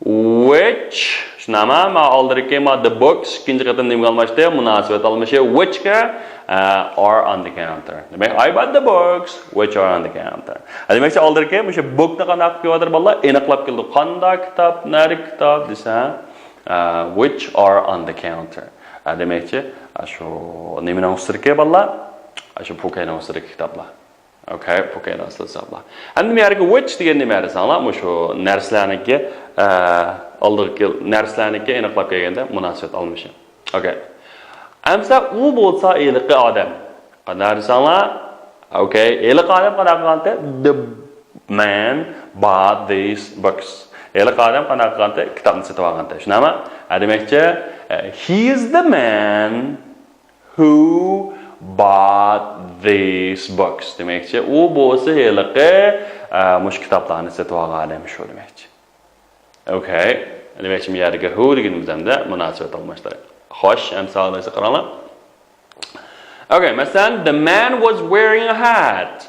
which، شۇنداقمۇ؟ ما ئالدىدىكى ما the books ئىككىنچى قېتىم نېمىگە ئالماشتى؟ مۇناسىۋەت ئالمىشى، which كە، ئە، are on the counter. دېمەك، I bought the books which are on the counter. ھە، دېمەكچى، ئالدىدىكى مۇشۇ book نى قانداق قىلىپ كېلىۋاتىدۇ بالىلار؟ ئېنىقلاپ كېلىدۇ. قانداق كىتاب، نەدىكى كىتاب دېسە، ئە، which are on the counter. ھە، دېمەكچى، ئە، شۇ نېمىنىڭ ئۈستىدىكى بالىلار؟ ئە، شۇ پوكەينىڭ ئۈستىدىكى كىتابلار. Okay، پوكەينىڭ ئۈستىدىكى كىتابلار. ئەمدى بۇ يەردىكى which دېگەن نېمە دېسەڭلار، مۇشۇ نەرسىلەرنىڭكى، ئە، ئالدىدىكى نەرسىلەرنىڭكى ئېنىقلاپ كەلگەندە مۇناسىۋەت ئالمىشى. Okay. ئەمسە ئۇ بولسا ھېلىقى ئادەم. قانداق دېسەڭلار؟ Okay، ھېلىقى ئادەم قانداق قىلغانتى؟ The man bought these books. ھېلىقى ئادەم قانداق قىلغانتى؟ كىتابنى سېتىپ ئالغانتى. شۇنداقمۇ؟ ھە، دېمەكچى، ئە، he is the man who bought these books. دېمەكچى، ئۇ بولسا ھېلىقى، ئە، مۇشۇ كىتابلارنى سېتىپ ئالغان ئادەم شۇ دېمەكچى. Okay. دېمەكچى، بۇ يەردىكى who دېگىنىمىز ھەمدە مۇناسىۋەت ئالماشتۇرۇش. خوش، ئەمسە ھازىر قاراڭلار. Okay، مەسىلەن، the man was wearing a hat.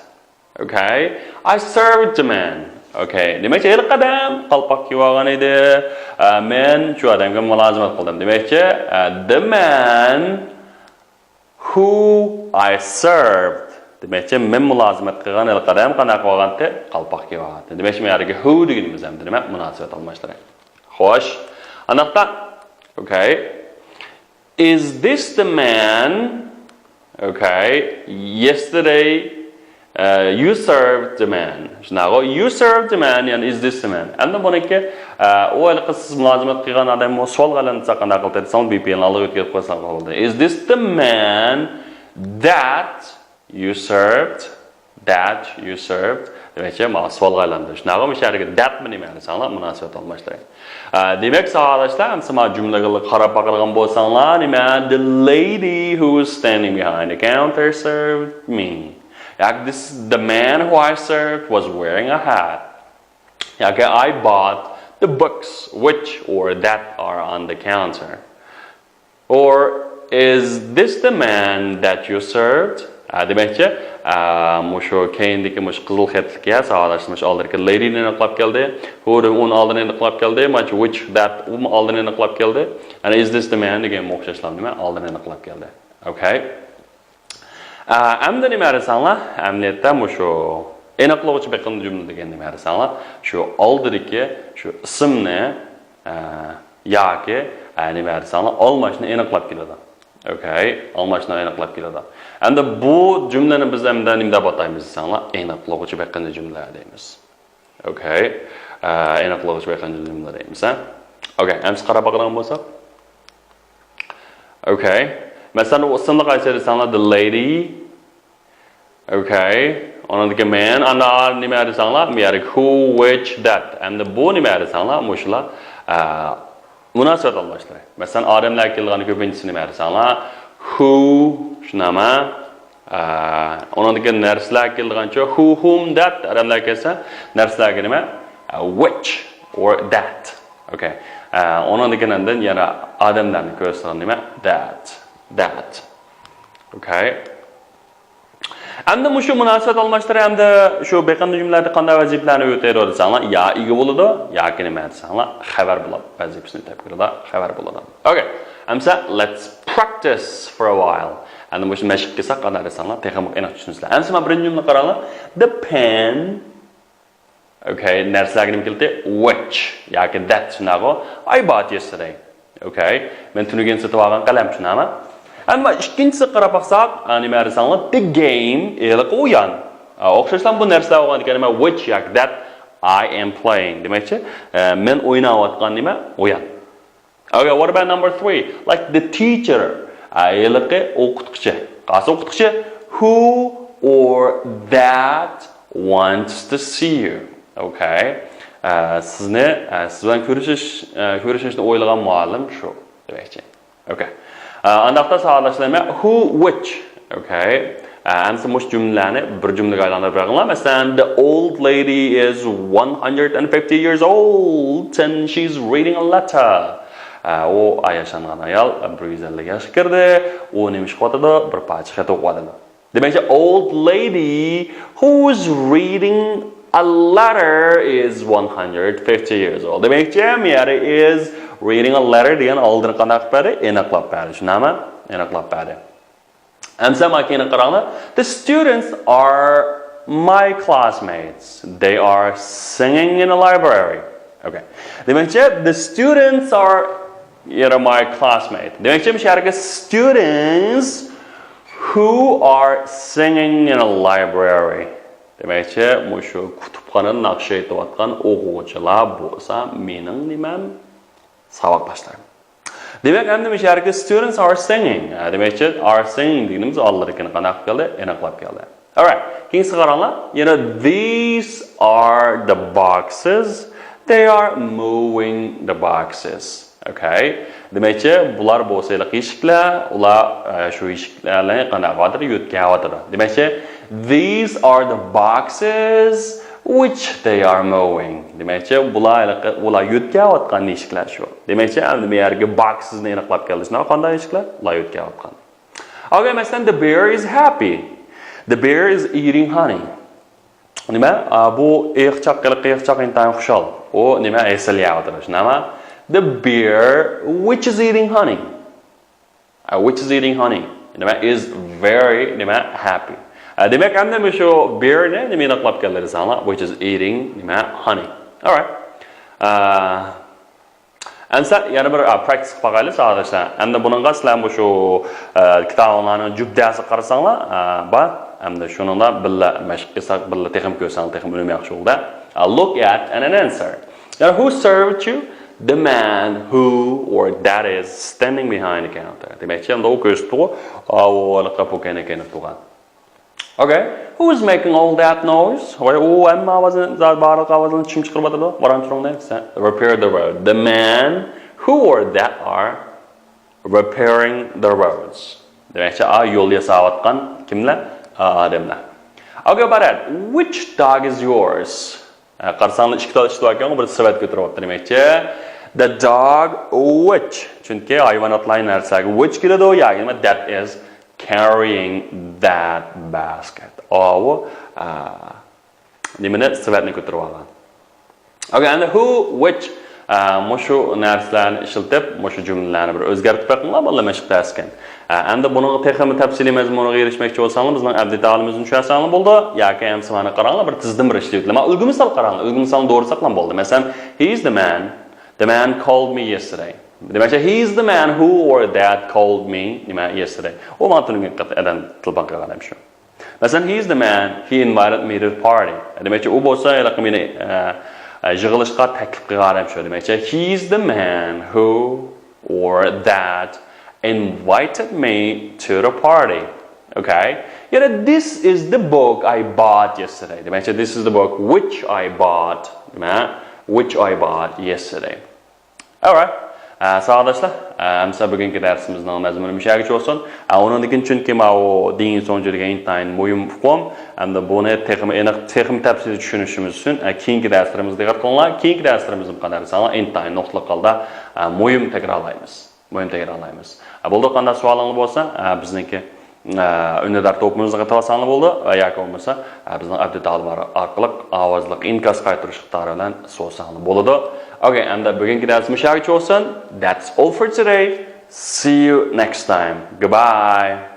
Okay. I served the man. Okay. دېمەكچى، ھېلىقى ئادەم قالپاق كىيىپ ئالغان ئىدى. ئە، مەن شۇ ئادەمگە مۇلازىمەت قىلدىم. دېمەكچى، ئە، the man who I served. دېمەكچى، مەن مۇلازىمەت قىلغان ھېلىقى ئادەم قانداق قىلىۋالغانتى؟ قالپاق كىيىۋالغانتى. دېمەكچى، بۇ يەردىكى who دېگىنىمىز ھەمدە نېمە؟ مۇناسىۋەت ئالماشتۇرۇش. خوش. ئانداقتا، okay. Is this the man? Okay. Yesterday, uh, you served the man. شۇنداققۇ؟ You served the man، يەنى is this the man؟ ئەمدى بۇنىڭكى، ئە، ئۇ ھېلىقى سىز مۇلازىمەت قىلغان ئادەم، ئۇ سوئالغا ئايلاندى، قانداق قىلىدۇ دېسەڭ، V P N نى ئالدىغا ئۆتكۈزۈپ قويساڭ بولىدۇ. Is this the man that you served? That you served. دېمەكچى، مانا سوئالغا ئايلاندى. شۇنداققۇ؟ مۇشۇ يەردىكى that مۇ نېمە دېسەڭلار، مۇناسىۋەت ئالماشتۇرۇش. ئە، دېمەك، ساۋاقداشلار، ئەمسە مانا جۈملىگە قاراپ باقىدىغان بولساڭلار، نېمە؟ The lady who was standing behind the counter served me. ياكى this, the man who I served was wearing a hat. ياكى I bought the books which or that are on the counter. Or is this the man that you served? ئە، دېمەكچى، ئە، مۇشۇ كەينىدىكى مۇشۇ قىزىل خەتلىكى، ساۋاقداشلىرىمىز ئالدىدىكى lady نى ئېنىقلاپ كەلدى. Who دە ئۇنى ئالدىن ئېنىقلاپ كەلدى. مانا شۇ which، that ئۇمۇ ئالدىن ئېنىقلاپ كەلدى. يەنى is this the man دېگەنمۇ ئوخشاشلا نېمە؟ ئالدىن ئېنىقلاپ كەلدى. Okay. ئە، ئەمدى نېمە دېسەڭلار؟ ئەمەلىيەتتە مۇشۇ ئېنىقلىغۇچى بېقىندى جۈملە دېگەن نېمە دېسەڭلار؟ شۇ ئالدىدىكى شۇ ئىسىمنى، ئە، ياكى، ئە، نېمە دېسەڭلار؟ ئالماشنى ئېنىقلاپ كېلىدۇ. Okay، ئالماشنى ئېنىقلاپ كېلىدۇ. ئەمدى بۇ جۈملىنى بىز ئەمدى نېمە دەپ ئاتايمىز دېسەڭلار؟ ئېنىقلىغۇچى بېقىندى جۈملە دەيمىز. Okay. ئە، ئېنىقلىغۇچى بېقىندى جۈملە دەيمىز، ھە؟ Okay، ئەمسە قاراپ باقىدىغان بولساق. Okay. مەسىلەن، ئۇ ئىسىمنى قايسى دېسەڭلار، the lady. Okay. ئۇنىڭدىكى man، ئاندىن نېمە دېسەڭلار، بۇ يەردىكى who، which، that. ئەمدى بۇ نېمە دېسەڭلار، مۇشۇلار، ئە، مۇناسىۋەت ئالماشلىرى. مەسىلەن، ئادەملەر كېلىدىغان كۆپىنچىسى نېمە دېسەڭلار، who، شۇنداقمۇ؟ ئە، ئۇنىڭدىكى نەرسىلەر كېلىدىغانچۇ، who، whom، that، ئادەملەر كەلسە، نەرسىلەرگە نېمە؟ ئە، which or that. Okay. ئە، ئۇنىڭدىكى ئاندىن يەنە ئادەملەرنى كۆرسىتىدىغان نېمە؟ That. That. Okay. ئەمدى مۇشۇ مۇناسىۋەت ئالماشتۇرۇش ئەمدى شۇ بېقىندى جۈملىلەردە قانداق ۋەزىپىلەرنى ئۆتەيدۇ دېسەڭلار، يا ئىگە بولىدۇ، ياكى نېمە دېسەڭلار، خەۋەر بولىدۇ، ۋەزىپىسىنى ئۆتەپ كېلىدۇ، خەۋەر بولىدۇ. Okay. ئەمسە let's practice for a while. ئەمدى مۇشۇ مەشىق قىلساق قانداق دېسەڭلار، تېخىمۇ ئېنىق چۈشىنىسىلەر. ئەمسە مانا بىرىنچى جۈملە قاراڭلار. The pen. Okay، نەرسىلەرگە نېمە كېلىدۇ؟ Which ياكى that شۇنداقغۇ؟ I bought yesterday. Okay، مەن تۈنۈگۈن سېتىپ ئالغان قەلەم شۇنداقمۇ؟ ئەمما ئىككىنچىسىگە قاراپ باقساق، ئە، نېمە دېسەڭلار؟ The game، ھېلىقى ئويۇن. ئە، ئوخشاشلا بۇ نەرسىلەر بولغاندىكىن نېمە؟ Which ياكى that I am playing. دېمەكچى، ئە، مەن ئويناۋاتقان نېمە؟ ئويۇن. Okay, what about number three? Like the teacher. ئە، ھېلىقى ئوقۇتقۇچى. قايسى ئوقۇتقۇچى؟ Who or that wants to see you. Okay. ئە، سىزنى، ئە، سىز بىلەن كۆرۈشۈش، ئە، كۆرۈشۈشنى ئويلىغان مۇئەللىم شۇ دېمەكچى. Okay. ئە، ئانداقتا ساۋاقداشلار نېمە؟ Who, which. Okay. ئەمسە مۇشۇ جۈملىلەرنى بىر جۈملىگە ئايلاندۇرۇپ بېرىڭلار. مەسىلەن، the old lady is one hundred and fifty years old and she's reading a letter. ئۇ ياشانغان ئايال بىر يۈز ئەللىك ياشقا كىردى. ئۇ نېمە ئىش قىلىۋاتىدۇ؟ بىر پارچە خەت ئوقۇۋاتىدۇ. دېمەكچى، old lady who is reading a letter is one hundred fifty years old. دېمەكچى، مىيەرى is reading a letter دېگەن ئالدىن قانداق قىلىپ بەردى؟ ئېنىقلاپ بەردى. شۇنداقمۇ؟ ئېنىقلاپ بەردى. ئەمسە مانا كېيىن قاراڭلار. The students are my classmates. They are singing in the library. Okay. دېمەكچى، the students are you know, my classmate. دېمەكچى، مۇشۇ يەردىكى students who are singing in a library. دېمەكچى، مۇشۇ كۇتۇپخانىدا ناخشا ئېيتىۋاتقان ئوقۇغۇچىلار بولسا مېنىڭ نېمەم؟ ساۋاقداشلىرىم. دېمەك، ئەمدى مۇشۇ يەردىكى students are singing. ھە، دېمەكچى، are singing دېگىنىمىز ئاللىدىكىنى قانداق قىلىپ كەلدى؟ ئېنىقلاپ كەلدى. Alright، كېيىنكىسىگە قاراڭلار. يەنە these are the boxes. They are moving the boxes. Okay. دېمەكچى، بۇلار بولسا ھېلىقى ئىشىكلەر، ئۇلار ئە، شۇ ئىشىكلەرنى قانداق قىلىۋاتىدۇ؟ يۆتكەۋاتىدۇ. دېمەكچى، these are the boxes which they are moving. دېمەكچى، بۇلار ھېلىقى، ئۇلار يۆتكەۋاتقان ئىشىكلەر شۇ. دېمەكچى، ئەمدى بۇ يەرگە boxesنى ئېنىقلاپ كەلدى. شۇنداق، قانداق ئىشىكلەر؟ ئۇلار يۆتكەۋاتقان. Okay، مەسىلەن، the bear is happy. The bear is eating honey. نېمە؟ ئا، بۇ ئېيىقچاق، ھېلىقى ئېيىقچاق ئىنتايىن خۇشال. ئۇ نېمە؟ ھېسىل يەۋاتىدۇ، شۇنداقمۇ؟ The bear which is eating honey. ئا، which is eating honey. نېمە؟ Is very، نېمە؟ Happy. ئا، دېمەك، ئەمدى مۇشۇ bearنى نېمە ئېنىقلاپ كەلدى دېسەڭلار؟ Which is eating، نېمە؟ Honey. Alright. ئا، ئەمسە يەنە بىر، ئا، practice قىلىپ باقايلى، ساۋاقداشلار. ئەمدى بۇنىڭغا سىلەر مۇشۇ، ئا، كىتابىڭلارنىڭ جۈبدەسىگە قارىساڭلار، ئا، بار. ئەمدى شۇنىڭدا بىللە مەشىق قىلساق، بىللە تېخىمۇ كۆرسەڭ، تېخىمۇ ئۈنۈمى ياخشى بولىدۇ. ئا، look at and an answer. يەنى who served you? The man who or that is standing behind the counter. دېمەكچى، ئەمدى ئۇ كۆرسىتىدىغۇ، ئا، ئۇ ھېلىقى پوكەينى كىيىنىپ تۇرغان. Okay. Who is making all that noise? ۋاي، ئۇ ھەممە ئاۋازنى، بارلىق ئاۋازنى كىم چىقىرىۋاتىدۇ؟ ۋاران تۇرۇڭ دە. Repair the road. The man who or that are repairing the roads. دېمەكچى، ئا، يول ياساۋاتقان كىملەر؟ ئا، ئادەملەر. Okay، بارات. Which dog is yours? ئە، قارىساڭلار، ئىككى تال ئىشلەۋاتقان بىر سېۋەت كۆتۈرۈۋاتىدۇ دېمەكچى. The dog which. چۈنكى ھايۋاناتلار نەرسىلەرگە which كېلىدۇ، ياكى نېمە، that is carrying that basket. ئاۋۇ، ئا، نېمىنى، سېۋەتنى كۆتۈرۈپ ئالغان. Okay، ئەمدى who، which، ئا، مۇشۇ نەرسىلەرنى ئىشلىتىپ، مۇشۇ جۈملىلەرنى بىر ئۆزگەرتىپ بېقىڭلار، بالىلار مەشىق دەرسكەن. ئا، ئەمدى بۇنىڭغا تېخىمۇ تەپسىلىي مەزمۇنىغا ئېرىشمەكچى بولساڭلار، بىزنىڭ ئەپدېتالىمىزنى چۈشەرسەڭلار بولىدۇ، ياكى ئەمسە مانا قاراڭلار، بىر تىزدىن بىر ئىشلىۋېتىلە. مانا ئۈلگە مىسال قاراڭلار، ئۈلگە مىسالنى دورا ساقلام بولدى. مەسىلەن، he is the man، the man called me yesterday. دېمەكچى، he is the man who or that called me، نېمە، yesterday. ئۇ ماڭا تۈنۈگۈن قېتىم ئادەم تېلېفون قىلغان ئەمشۇ. مەسىلەن، he is the man, he invited me to the party. دېمەكچى، ئۇ بولسا ھېلىقى مېنى، ئە، ئە، يىغىلىشقا تەكلىپ قىلغان ئەمشۇ. دېمەكچى، he is the man who or that invited me to the party. Okay. يەنە this is the book I bought yesterday. دېمەكچى، this is the book which I bought. نېمە؟ Which I bought yesterday. Alright. ئە، ساۋاقداشلار، ئە، ئەمسە بۈگۈنكى دەرسىمىزنىڭ مەزمۇنى مۇشۇ يەرگىچە بولسۇن. ئە، ئۇنىڭدىن كېيىن، چۈنكى ماۋۇ دېڭىز سوڭجى دېگەن ئىنتايىن مۇھىم ئۇقۇم. ئەمدى بۇنى تېخىمۇ ئېنىق، تېخىمۇ تەپسىلىي چۈشىنىشىمىز ئۈچۈن، ئە، كېيىنكى دەرسلىرىمىزگە دىققەت قىلىڭلار. كېيىنكى دەرسلىرىمىزنى قانداق دېسەڭلار، ئىنتايىن نۇقتىلىق ھالدا، ئە، مۇھىم تەكرارلايمىز. مۇھىم تەكرارلايمىز. ئە، بولدى، قانداق سوئالىڭلار بولسا، ئە، بىزنىڭكى، ئە، ئۈندىدار توپىمىزغا قېتىۋالساڭلار بولىدۇ ۋە ياكى بولمىسا، ئە، بىزنىڭ ئەپدېتالىمىز ئارقىلىق ئاۋازلىق ئىنكاس قايتۇرۇش ئىقتىدارى بىلەن سورىساڭلار بولىدۇ. Okay، ئەمدى بۈگۈنكى دەرس مۇشۇ يەرگىچە بولسۇن. That's all for today. See you next time. Goodbye.